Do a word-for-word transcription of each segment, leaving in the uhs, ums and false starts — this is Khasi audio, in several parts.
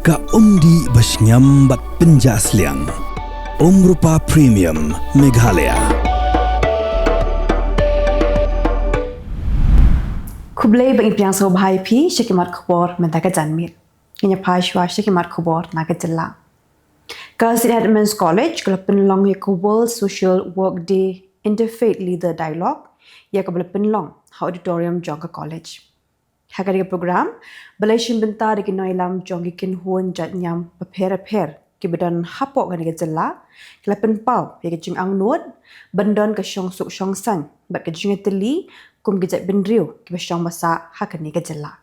Ka umdih ba shngiam bad pynjah sliang. Umrupa Premium Meghalaya. Khublei ba ngi pdiang sngewbha ïa phi sha ki mat khubor mynta ka janmiet. Ngin ïa phai shuwa sha ki mat khubor na ka jylla. Ka Saint Edmund's College ka la pynlong ïa ka World Social Work Day Interfaith Leader Dialogue, ïa kaba la pynlong ha auditorium jong ka college. Ha kane ka program ba la shim bynta da ki nongïalam jong ki kynhun jait niam bapher bapher kiba don hapoh kane ka jylla, ki la pynpaw ïa ka jingangnud ban don ka shongsuk shongsaiñ bad ka jingïatylli kum ki jait bynriew kiba shong ba sah ha kane ka jylla.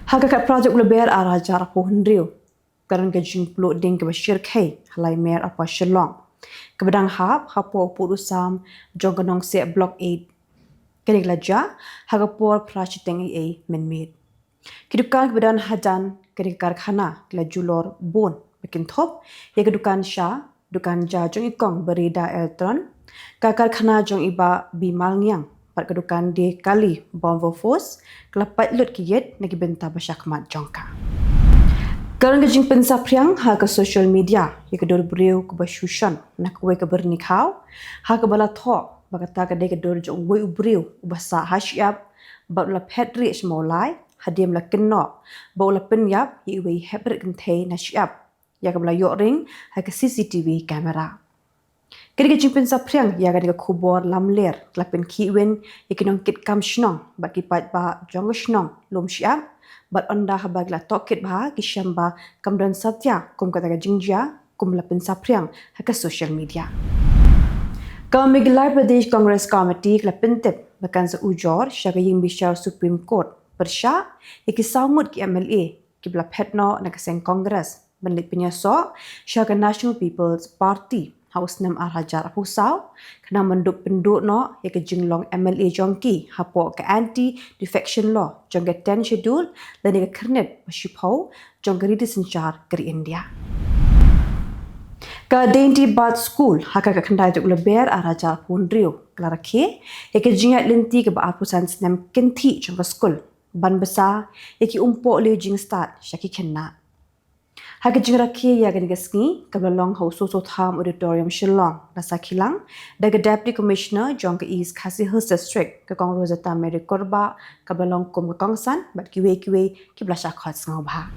Ha ka khatphra tarik u Lber arhajar arphew hynriew, ka don ka jingpluh ding kaba shyrkhei ha Laimer Upper Shillong, kaba dang hap hapoh u pud u sam jong ka Nongseh Block eight. Kane ka la jia ha ka por phra shiteng eiei mynmiet. Ki dukan kiba don hajan kane ka karkhana ki la julor bun, ba kynthup ïa ka dukan sha, dukan ja jong i kong Barida Eltron, ka karkhana jong i bah B Malngiang, bad ka dukan die kali Bomvofos, ka la pait lut ki ïit na ki bynta ba shakhmat jong ka. Ka don ka jingpynsaphriang ha ka social media ïa ka dur briew kaba shu shon na kawei ka byrni khaw, ha kaba la thoh ba kata ka dei ka dur jong uwei u briew uba sah ha shyiap, bad u la phet rieh sha mawlai hadien ba la kynnoh ba u la pynïap ïa iwei i hep rit kynthei na shyiap, ïa kaba la ïoh ring ha ka C C T V camera. Kane ka jingpynsaphriang ïa kane ka khubor lamler ka la pynkhih win ïa ki nongkitkam shnong bad ki paidbah jong ka shnong Lumshyiap, bad ynda haba ki la tohkit bha ki shem ba kam don satia kum kata ka jingjia kum ba la pynsaphriang ha ka social media. Ka Meghalaya Pradesh Congress Committee ka la pyntip ba kan sa ujor sha ka ïingbishar Supreme Court pyrshah ïa ki saw ngut ki M L A kiba la phet noh na ka seng Congress ban leit pynïasoh sha ka National People's Party ha u snem arhajar arphew saw, khnang ban dup pynduh noh ïa ka jinglong M L A jong ki hapoh ka Anti Defection Law jong ka Tenth Schedule lane ka Khyrnit ba Shiphew jong ka Riti Synshar ka ri India. Ka Dainty Buds School ha ka khatkhyndai tarik u Lber arhajar arphew hynriew ka la rakhe ïa ka jingïaid lynti kaba arphew san snem kynthih jong ka skul, ban bsa ïa ki umpohliew jingstad sha ki khynnah. Ha ka jingrakhe ïa kane ka sngi kaba la long ha u Soso Tham Auditorium Shillong, la sakhi lang da ka Deputy Commissioner jong ka East Khasi Hills District, ka Kong Rosetta Mary Kurbah, kaba la long kum ka kongsan bad kiwei kiwei kiba la shah khot sngewbha.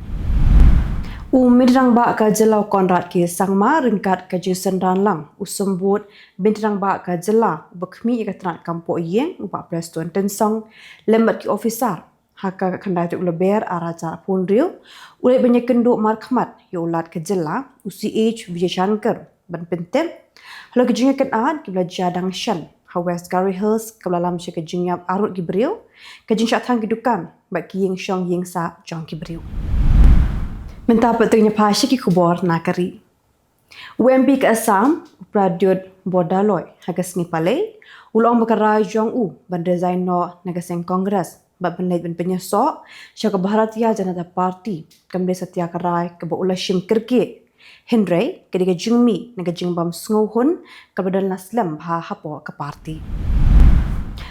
U Myntri Rangbah ka jylla u Conrad K Sangma ryngkat ka jingsynran lang u Symbud Myntri Rangbah ka jylla uba khmih ïa ka tnat kam pohïing u Bah Prestone Tynsong lem bad ki officer, ha ka khatkhyndai tarik u Lber arhajar arphew hynriew, u leit ban ïakynduh markhmat ïa u Lat ka jylla u C H Vijayashankar ban pyntip halor ki jingïakynad kiba la jia dang shen ha West Garo Hills kaba la lam sha ka jingïap arngut ki briew, ka jingshah thang ki dukan bad ki ïing shong ïing sah jong ki briew. Mynta pat to ngin ïa phai sha ki khubor na ka ri. U M P ka Assam, u Pradyot Bordoloi, ha ka sngi Palei u la ong ba ka rai jong u ban resign noh na ka seng Congress bad ban leit ban pynïasoh sha ka Bharatiya Janata Party kam dei satia ka rai kaba u la shim kyrkieh, hynrei ka dei ka jingmih na ka jingbym sngewhun kaba don la slem bha hapoh ka party.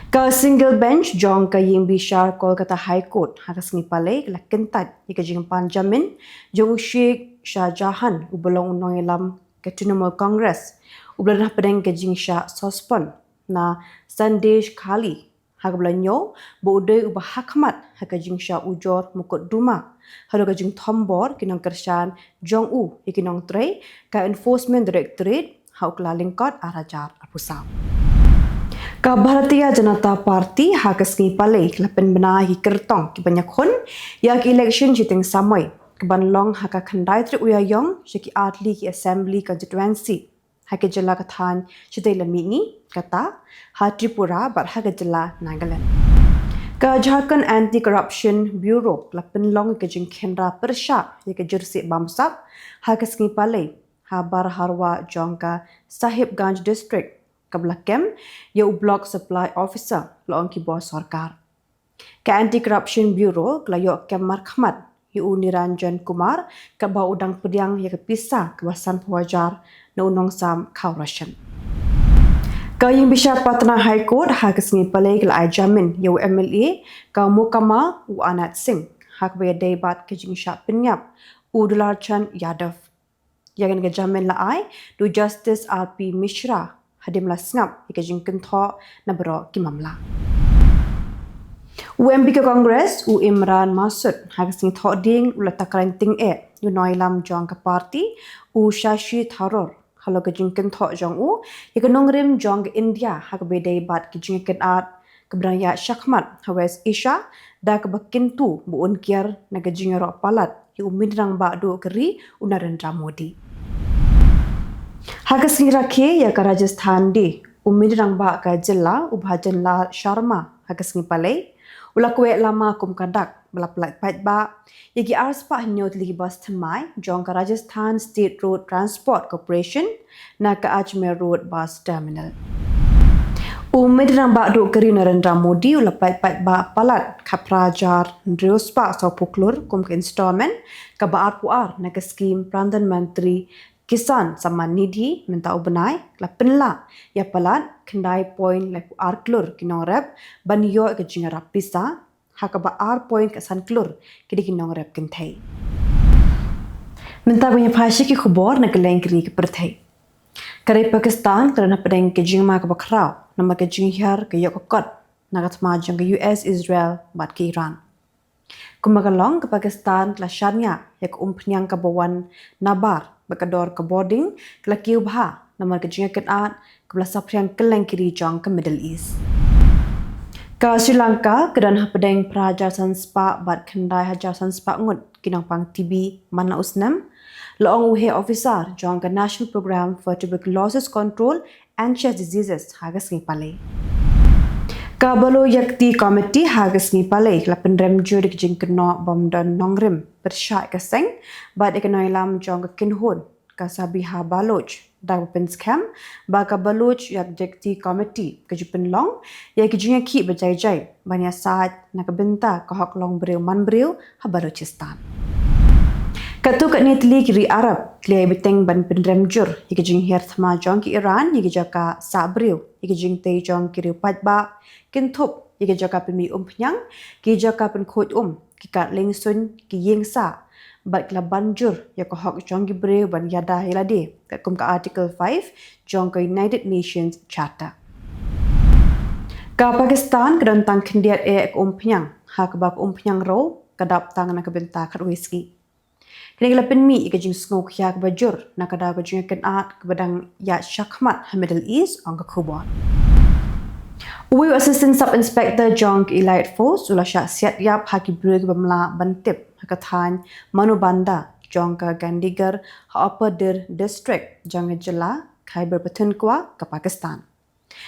Ka single bench jong ka ïingbishar Kolkata High Court ha ka sngi Palei ka la kyntait ïa ka jingpan jamin jong u Sheikh Shah Jahan uba long u nongïalam ka Trinamool Congress, uba la don hapdeng ka jingshah suspend na Sandesh Khali, ha kaba la ñiew ba u dei uba hakhmat ha ka jingshah ujor mukotduma halor ka jingthombor ki nongkyrshan jong u ïa ki nongtrei ka Enforcement Directorate ha u Kyllalyngkot arhajar arphew saw. Ka Bharatiya Janata Party ha ka sngi Palei ka la pynbna ïa ki kyrtong kiban ïakhun ïa ka election shiteng samoi kaban long ha ka khyndai tarik u Ïaïong sha ki artylli ki assembly constituency ha ka jylla ka thaiñ shatei lam mihngi, kata ha Tripura bad ha ka jylla Nagaland. Ka Jharkhand Anti-Corruption Bureau ka la pynlong ïa ka jingkhynra pyrshah ïa ka jyrsieh bamsap ha ka sngi Palei ha Barharwa jong ka Sahibganj District, kaba la kem ïa u Block Supply Officer, la ong ki bor sorkar. Ka Anti-Corruption Bureau ka la ïoh kem markhmat ïa u Niranjan Kumar katba u dang pdiang ïa ka pisa kaba sanphew hajar na u nongsam khaw ration. Ka ïingbishar Patna High Court ha ka sngi Palei ka la ai jamin ïa u M L A ka Mokama, u Anat Singh, ha kaba ïadei bad ka jingshah pynïap u Dularchand Yadav. Ïa kane ka jamin la ai da u Justice R P Mishra hadien ba la sngap ïa ka jingkynthoh na baroh ki mamla. U M P ka Congress u Imran Masood ha ka sngi Thohdieng u la takren tyngeh ïa u nongïalam jong ka party u Shashi Tharoor halor ka jingkynthoh jong u ïa ka nongrim jong ka India ha kaba ïadei bad ka jingïakynad kaba dang ïaid shakhmat ha West Asia, da kaba kyntu ba un kiar na ka jingïaroh palat ïa u Myntri Rangbah duh ka ri u Narendra Modi. Ha ka sngi Rakhe ïa ka Rajasthan Day, u Myntri Rangbah ka jylla u Bhajan Lal Sharma ha ka sngi Palei u la kwah lama kum ka dak ba la pyllait paidbah ïa ki arspah hynñiew tylli ki bus thymmai jong ka Rajasthan State Road Transport Corporation na ka Ajmer Road Bus Terminal. U Myntri Rangbah duh ka ri Narendra Modi u la pyllait paidbah palat khatphra hajar hynriewspah sawphew klur kum ka installment kaba arphew ar na ka skim Pradhan Mantri Kisan Samman Nidhi mynta u bnai, la pynlah ïa palat khyndai point laiphew ar klur ki nongrep ban ïoh ka jingïarap pisa, ha kaba ar point khatsan klur ki dei ki nongrep kynthei. Mynta ban ïa phai sha ki khubor na ka lyngkri ka pyrthei. Ka ri Pakistan ka don hapdeng ka jingma kaba khraw namar ka jinghiar ka ïoh ka kot na ka thma jong ka U S, Israel bad ka Iran. Kumba ka long, ka Pakistan ka la shaniah ïa ka umphniang kaba wan nabar bad ka dor ka bording ka la kiew bha namar ka jingïakynad kaba la saphriang kylleng ki ri jong ka Middle East. Ka Sri Lanka ka don hapdeng phra hajar san spah bad khyndai hajar san spah ngut ki nongpang T B man la u snem, la ong u heh officer jong ka National Program for Tuberculosis Control and Chest Diseases ha ka sngi Palei. Ka Balu Yakti Committee ha ka sngi Palei la pynrem jur ïa ka jingkynnoh bym don nongrim pyrshah ïa ka seng bad ïa ka nongïalam jong ka kynhun ka Sabiha Baloch, da kaba pynskhem ba ka Balu Yakti Committee ka ju pynlong ïa ka jingïakhih ba jai jai ban ïasaid na ka bynta ka hok longbriew manbriew ha Balochistan. Katto katne tylli ki ri Arab ki la ïai bteng ban pynrem jur ïa ka jinghiar thma jong ka Iran ïa ki jaka sah briew, ïa ka jingtei jong ki riew paidbah, kynthup ïa ki jaka pynmih umphniang, ki jaka pynkhuid um, ki kad liengsuiñ, ki ïing sah, bad ki la ban jur ïa ka hok jong ki briew ban ïada ïa lade katkum ka Article five jong ka United Nations Charter. Ka Pakistan ka don tang khyndiat eh ka umphniang, ha kaba ka umphniang ruh ka dap tang na ka bynta khatwei sngi. Kane ka la pynmih ïa ka jingsngewkhia kaba jur na ka daw ka jingïakynad kaba dang ïaid shakhmat ha Middle East, ong ka khubor. Uwei u Assistant Sub Inspector jong ka Elite Force u la shah siat ïap ha ki briew kiba mlah ban tip ha ka thaiñ Manubanda jong ka Gandigarh ha Upper Dir District jong ka jylla Khyber Pakhtunkhwa ka Pakistan.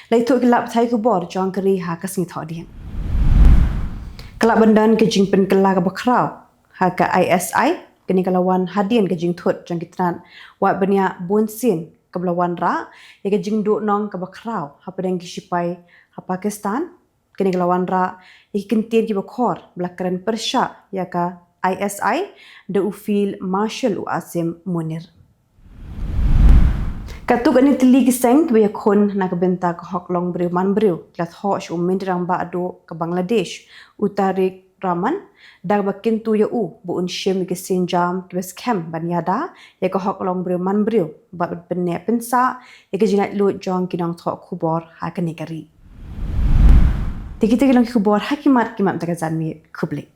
La ïathuh ki lad pathai khubor jong ka ri ha ka sngi Thohdieng. Ka la ban don ka jingpynkylla kaba khraw ha ka I S I, kane ka la wan hadien ka jingthut jong ki tnat wad bniah bunsien kaba la wanrah ïa ka jingduhnong kaba khraw hapdeng ki shipai ha Pakistan. Kane ka la wanrah ïa ki kyntien kiba khor ba la kren pyrshah ïa ka I S I da u Field Marshal u Asim Munir. Katto katne tylli ki seng kiba ïakhun na ka bynta ka hok longbriew manbriew ki la thoh sha u Myntri Rangbah duh ka Bangladesh u Tareq Rahman, da kaba kyntu ïa u ba un shim ïa ki sienjam kiba skhem ban ïada ïa ka hok longbriew manbriew bad ban pynneh pynsah ïa ka jinglaitluid jong ki nongthoh khubor ha kane ka ri. Te kita ki long ki khubor ha ki mat ki mat mynta ka janmiet. Khublei.